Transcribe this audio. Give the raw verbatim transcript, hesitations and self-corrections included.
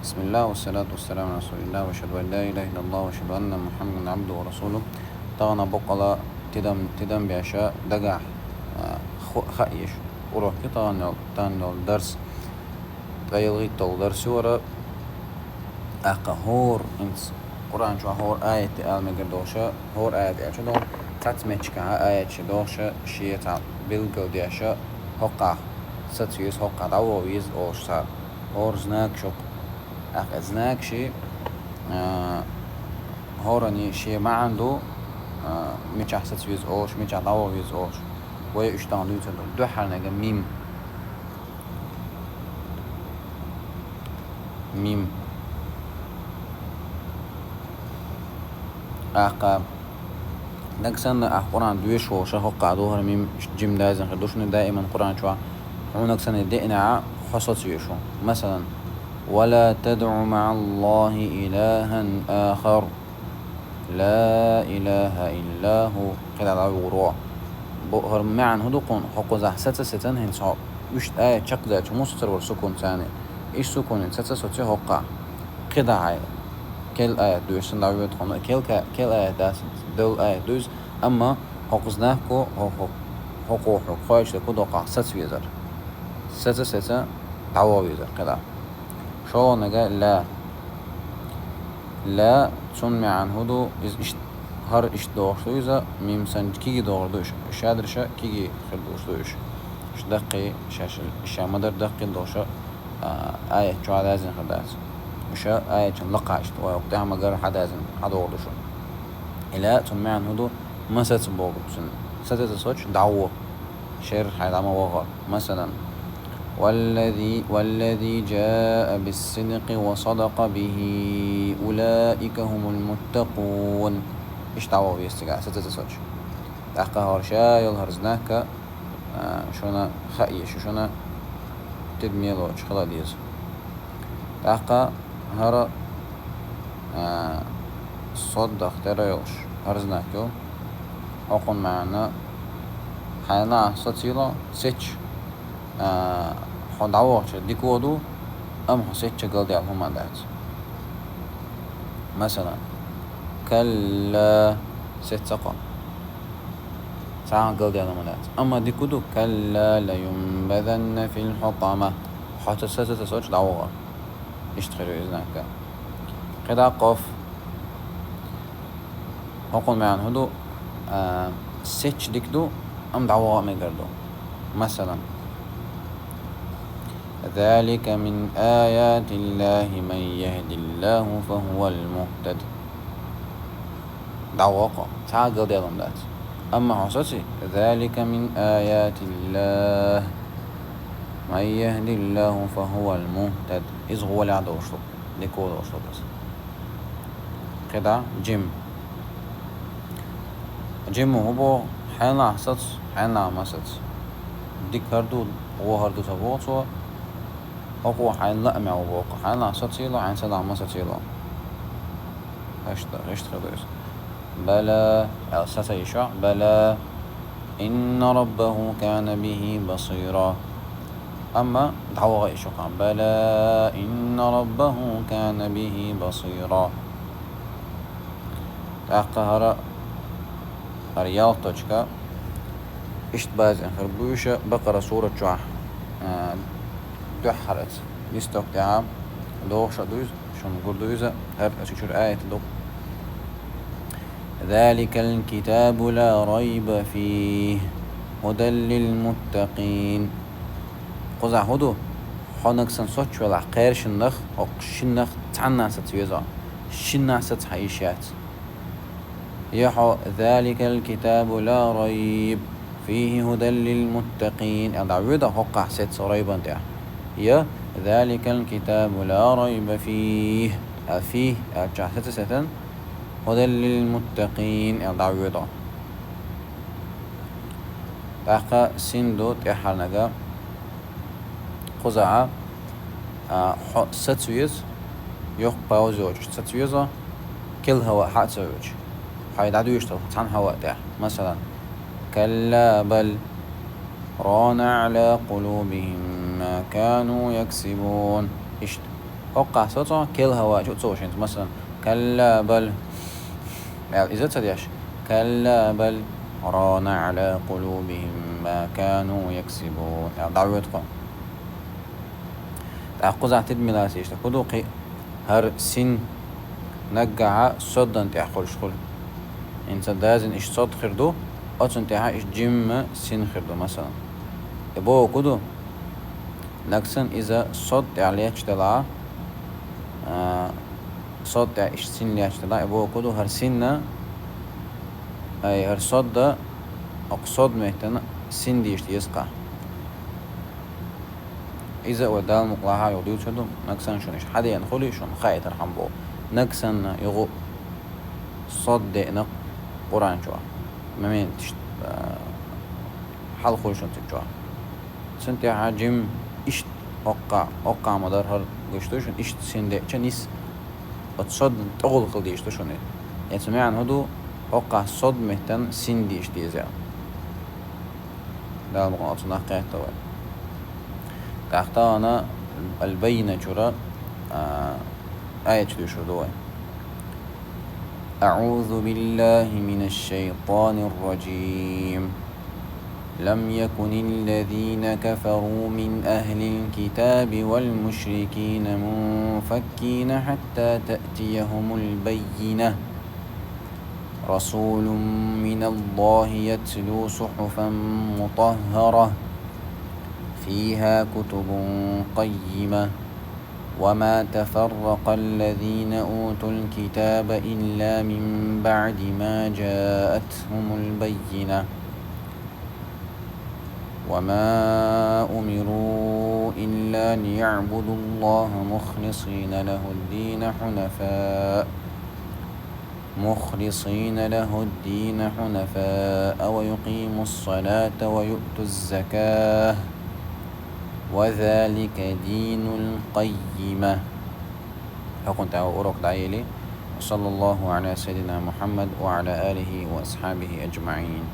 بسم الله والصلاة والسلام على رسول الله وأشهد أن لا إله إلا الله وأشهد أن محمدا عبده ورسوله. Тахана боккъала тидам, тидам беша дагахь, а, ху-, хаеш урок ю тахана йол, тахана йол дарс. Ткъа ялхитталгӀа дарс ю вара. ТӀаккха хӀор, инц, Къуръан чу хӀор аят аьлла мегар долуша, хӀор аят аьлча долу, цац мечка хьа аят ши долуша, ши цхьа билгал деша, хӀокхах саца веза, хӀокхах дӀавоха веза олуш цара. ХӀор знак шух. ТӀаккха знак ши, а, хӀорани шен маьӀна ду, а, мичахь саца веза олуш, мичахь дӀавоха веза олуш. Вай уьш тахана дуьйцур ду. Дуьххьарнага мим. Мим. ТӀаккха нагахь санна ахь Къуръан доьшуш волуша, хӀокхах ду хӀара мим, жим дазина хир ду шуна даиман Къуръан чохь. Хьуна нагахь санна деъна хьо саца веза. Масалан, ولا تدع مع الله إلها آخر. لا إله إلا هو. КхидӀа дӀавуьгӀур ву. Бо-, хӀара маьӀна хӀун ду кхунна? ХӀокху кхузахь саца сецан хӀинца хьо. Уьш аят чекхдаьлча, муса цара вара сукун царна. Иш сукун саца соци хӀокхах. КхидӀа хьай. Кел аят дуьйш сан дӀавоьду хьуна. Кел ка-, кел аят дац. Дал аят дуьйз. Амма хӀокху знак ку, хӀо-, хӀо-, хӀокхо хьо кхойчу ку доккхах саца везар. Саца сеца дӀавоха везар кхидӀа. ШолгӀанага ла. Ла, цунна маьӀна хӀун ду, иза ишт-, хӀара иштта дохуш ду иза, мим санна киги дохур ду уьш. Шадерша киги хир долуш ду уьш. Уьш даккхий, шаьш, ша ма-дарра даккхий долуша, а, аят чохь дазина хир дац. Уьш аятчун лакха иштта, вай хӀокху тӀехь ма-гарра хьадазина, хьадохур ду шуна. И ла, цунна маьӀна хӀун ду, ма саца боху цунна. Саца соцуш дӀавоха. Шер хьайла ма ваха. Масалан, والذي، والذي جاء بالصدق وصدق به أولئك هم المتقون. Иштта дӀавоха веза цигахь, саца соцуш. ТӀаккха хӀара ша йолу хӀара знак, а, шуна хаийша, шуна тидаме лоцуш хила деза. ТӀаккха хӀара, а, соддах тера йолуш, хӀара знак ю. ХӀокхун маьӀна, хьайна сацийла, сецча, а, хьо дӀавахча дика ду, амма хьо сецча галдаьлла хӀума дац. Масалан, калла, сеццакъо. Цхьа а галдаьлла хӀума дац. Амма дика ду, калла лаюнбазанна фил хьутама. Хьо ца саца соцуш дӀаваха. Иштта хир ю иза знак. КхидӀа къоф. ХӀокхун маьӀна хӀун ду? А, сецча дика ду, амма дӀаваха а мегар ду. Масалан, ذلك من آيات الله من يهد الله فهو المهتد. ДӀаваха, цхьа а галдаьлла хӀума дац. Амма хьо соций, ذلك من آيات الله من يهد الله فهو المهتد. Иза гӀолехь долуш ду, дика волуш ду иза. КхидӀа жим. Жим хӀун боху? Хьайна саца, хьайна ма саца. Дика хӀара ду, вон хӀара ду ца боху цо. ХӀокхо хьайна лаамехь ву боху. Хьайна сацийла, хьайна ца лаахь ма сацийла. Иштта, иштта хир ду иза. Бала, аьлла саца йиш йолу. Бала, инна раббаху кана бихи басира. Амма дӀаваха йиш ю кхана. Бала, инна раббаху кана бихи басира. ТӀаккха хӀара, хӀара ялх точка. Иштта базина хир бу уьш Бакъара сурат чохь, а, дуьххьара листок тӀехь дохуш а ду иза, шуна гур ду иза, хӀара аса чуьра аят ду. ذلك الكتاب لا ريب فيه هدى للمتقين. Кхузахь хӀун ду? Хьо нагахь санна соцуш велахь, кхершиннах, хӀокху шиннах цхьаннах саца веза. Шиннах саца хьан йиш яц. Я хьо, ذلك الكتاب لا ريب فيه هدى للمتقين аьлла дӀавоьду хӀокхахь саца райбан тӀехь. Я, ذلك الكتاب لا ريب فيه аьлла, фийхӀ аьллачохь саца сецна, هدى للمتقين аьлла дӀавоьду. ТӀаккха син ду тӀаьххьарнага. Кхузахь, а, хьо саца веза, йоккха пауза йоцуш саца веза, кел хӀаваъ хьа а ца воьдуш. Хьайн дӀадоьшуш долу цхьана хӀаваъ тӀехь. Масалан, كلا بل ران على قلوبهم ما كانوا يكسبون. Иштта. ХӀокхахь соцу, кел хӀаваъ чу а ца вошинца, масалан, «Калла бал», аьлла, иза ца деш, «Калла бал, рана Ӏала къулубихим ма кану яксибун», аьлла, дӀавоьду кхо. ТӀаккха кхузахь тидам мила ас иштта, хӀун ду кхин, хӀара син наггахьа соддан тӀехь хуьлуш хуьлу. ХӀинца дазина иштта сод хир ду, оцунна тӀехьа иштта жимма син хир ду, масалан. И боху хӀун ду? Нагахь санна иза сод тӀехь летташ делахь, а, сод тӀехь иштта син летташ делахь, и боху хӀун ду? ХӀара синна, ай, хӀара содда, окху сод меттана син дийша деза кхаъ. Иза вай Дала мукъалахь юха дуьйцур ду, нагахь санна шуна иштта хьадеана хуьлий шуна хаийтархьама боху. Нагахь санна юха сод деана Къуръан чохь. Момент иштта, а, хьал хуьлу шуна цигахь чохь. Цунна тӀехьа жим иштта хӀокхахь, хӀокхахь ма-дарра хӀара гуш ду шуна, иштта син деъча нис, оцу содна тӀехула хила дийша ду шуна. Эцу маьӀна хӀун ду, хӀокхахь сод меттана син дийша деза. Дала мукъана оцунах кхетта вай. ТӀаккха тахана Аль-Баййина чуьра, а, аят чу дуьйцур ду вай. أعوذ بالله من الشيطان الرجيم. لم يكن الذين كفروا من أهل الكتاب والمشركين منفكين حتى تأتيهم البينة. رسول من الله يتلو صحفا مطهرة فيها كتب قيمة وما تفرق الذين أوتوا الكتاب إلا من بعد ما جاءتهم البينة وما أمروا إلا ليعبدوا الله مخلصين له الدين حنفاء مخلصين له الدين حنفاء ويقيموا الصلاة ويؤتوا الزكاة وذلك دين القيمة. ХӀокхунна тӀехь урок дӀайили. وصلى الله على سيدنا محمد وعلى آله وأصحابه أجمعين.